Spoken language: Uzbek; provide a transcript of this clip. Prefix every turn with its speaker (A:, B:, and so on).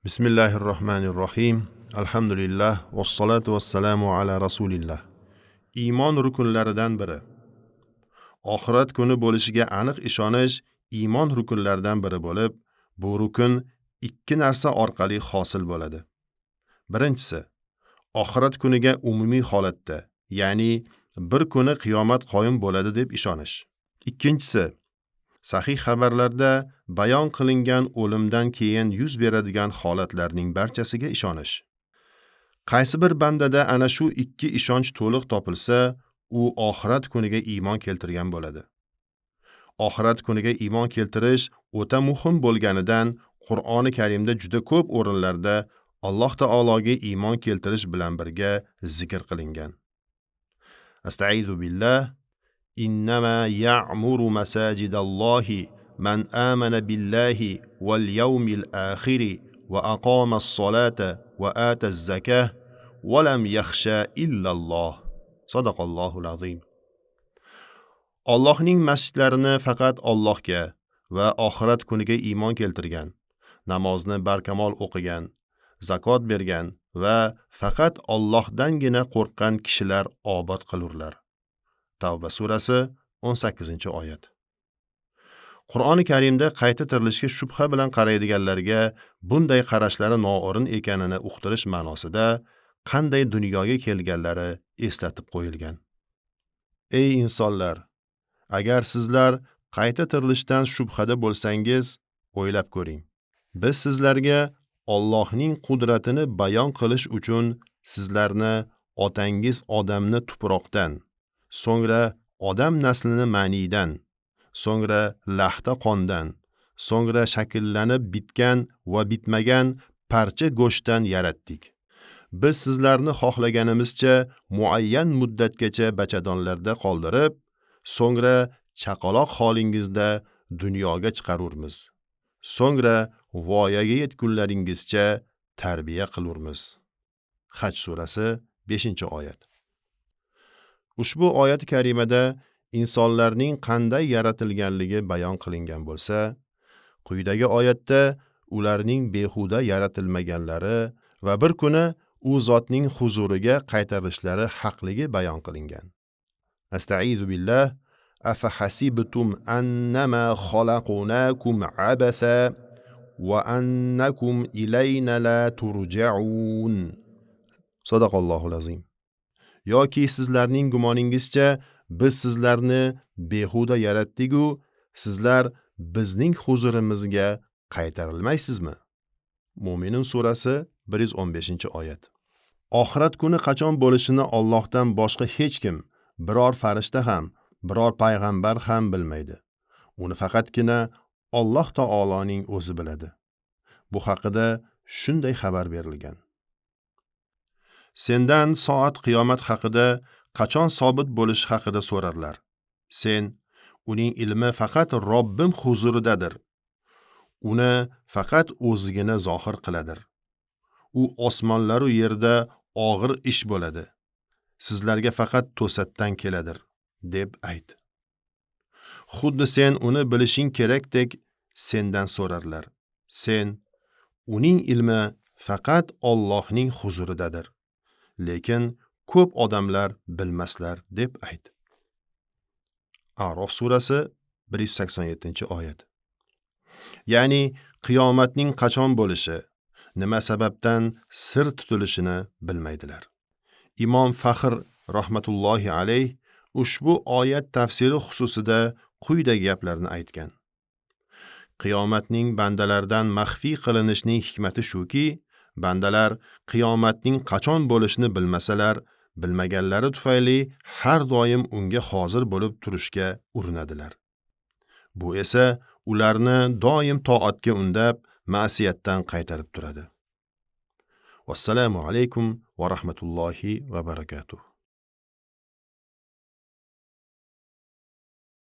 A: Bismillahirrohmanirrohim. Alhamdulillah vassalotu vassalamu ala rasulillah. Iymon rukunlaridan biri. Oxirat kuni bo'lishiga aniq ishonish iymon rukunlaridan biri bo'lib, bu rukun ikki narsa orqali hosil bo'ladi. Birinchisi, oxirat kuniga umumiy holatda, ya'ni bir kuni qiyomat qoyim bo'ladi deb ishonish. Ikkinchisi, sahih xabarlarda bayon qilingan o'limdan keyin yuz beradigan holatlarning barchasiga ishonish. Qaysi bir bandada ana shu ikki ishonch to'liq topilsa, u oxirat kuniga iymon keltirgan bo'ladi. Oxirat kuniga iymon keltirish o'ta muhim bo'lganidan Qur'oni Karimda juda ko'p o'rinlarda Alloh taologa iymon keltirish bilan birga zikr qilingan. Astaizu billah. Innama ya'muru masajidallohi man amana billahi wal yawmil akhir va aqama as-solata va ata az-zakah va lam yakhsha illa Alloh. Sadaqallohul azim. Allohning masjidlarini faqat Allohga va oxirat kuniga iymon keltirgan, namozni barkamol o'qigan, zakot bergan va faqat Allohdangina qo'rqqan kishilar obod qilurlar. Tavba surasi 18-oyat. Qur'oni Karimda qayta tirilishga shubha bilan qaraydiganlarga bunday qarashlari noo'rin ekanini uqtirish ma'nosida qanday dunyoga kelganlari eslatib qo'yilgan. Ey insonlar, agar sizlar qayta tirilishdan shubhada bo'lsangiz, o'ylab ko'ring. Biz sizlarga Allohning qudratini bayon qilish uchun sizlarni otangiz odamni tuproqdan, so'ngra odam naslini ma'nidan, so'ngra laxta qondan, so'ngra shakllanib bitgan va bitmagan parcha go'shtdan yaratdik. Biz sizlarni xohlaganimizcha muayyan muddatgacha bachadonlarda qoldirib, so'ngra chaqaloq holingizda dunyoga chiqarurmiz. So'ngra voyaga yetgunlaringizcha tarbiya qilurmiz. Haj surasi 5-oyat. Ushbu oyat karimada insonlarning qanday yaratilganligi bayon qilingan bo'lsa, quyidagi oyatda ularning behuda yaratilmaganlari va bir kuni u zotning huzuriga qaytarilishlari haqligi bayon qilingan. Astaizu billah. Afa hasibtum annama xalaqnakum abatha va annakum ilayna la turja'un. Sadaqallohul azim. Yoki sizlarning gumoningizcha biz sizlarni behuda yaratdik-u, sizlar bizning huzurimizga qaytarilmaysizmi? Mo'minun surasi 115-oyat. Oxirat kuni qachon bo'lishini Allohdan boshqa hech kim, biror farishta ham, biror payg'ambar ham bilmaydi. Uni faqatgina Alloh taoloning o'zi biladi. Bu haqida shunday xabar berilgan. Sendan soat qiyomat haqida qachon sobit bo'lishi haqida so'rarlar. Sen, uning ilmi faqat Robbim huzuridadir. Uni faqat o'zigina zohir qiladir. U osmonlar u yerda og'ir ish bo'ladi. Sizlarga faqat to'satdan keladir, deb ayt. Xuddi sen uni bilishing kerakdek sendan so'rarlar. Sen, uning ilmi faqat Allohning huzuridadir. Lekin ko'p odamlar bilmaslar, deb ayt. A'rof surasi 187-oyat. Ya'ni qiyomatning qachon bo'lishi, nima sababdan sir tutilishini bilmaydilar. Imom Faxr rahmatullohi alayh ushbu oyat tafsiri xususida quyidagi gaplarni aytgan. Qiyomatning bandalardan maxfiy qilinishining hikmati shuki, bandalar qiyomatning qachon bo'lishini bilmasalar, bilmaganlari tufayli har doim unga hozir bo'lib turishga urinadilar. Bu esa ularni doim toatga undab, ma'siyatdan qaytarib turadi. Vassalomu alaykum va rahmatullohi va barakatuh.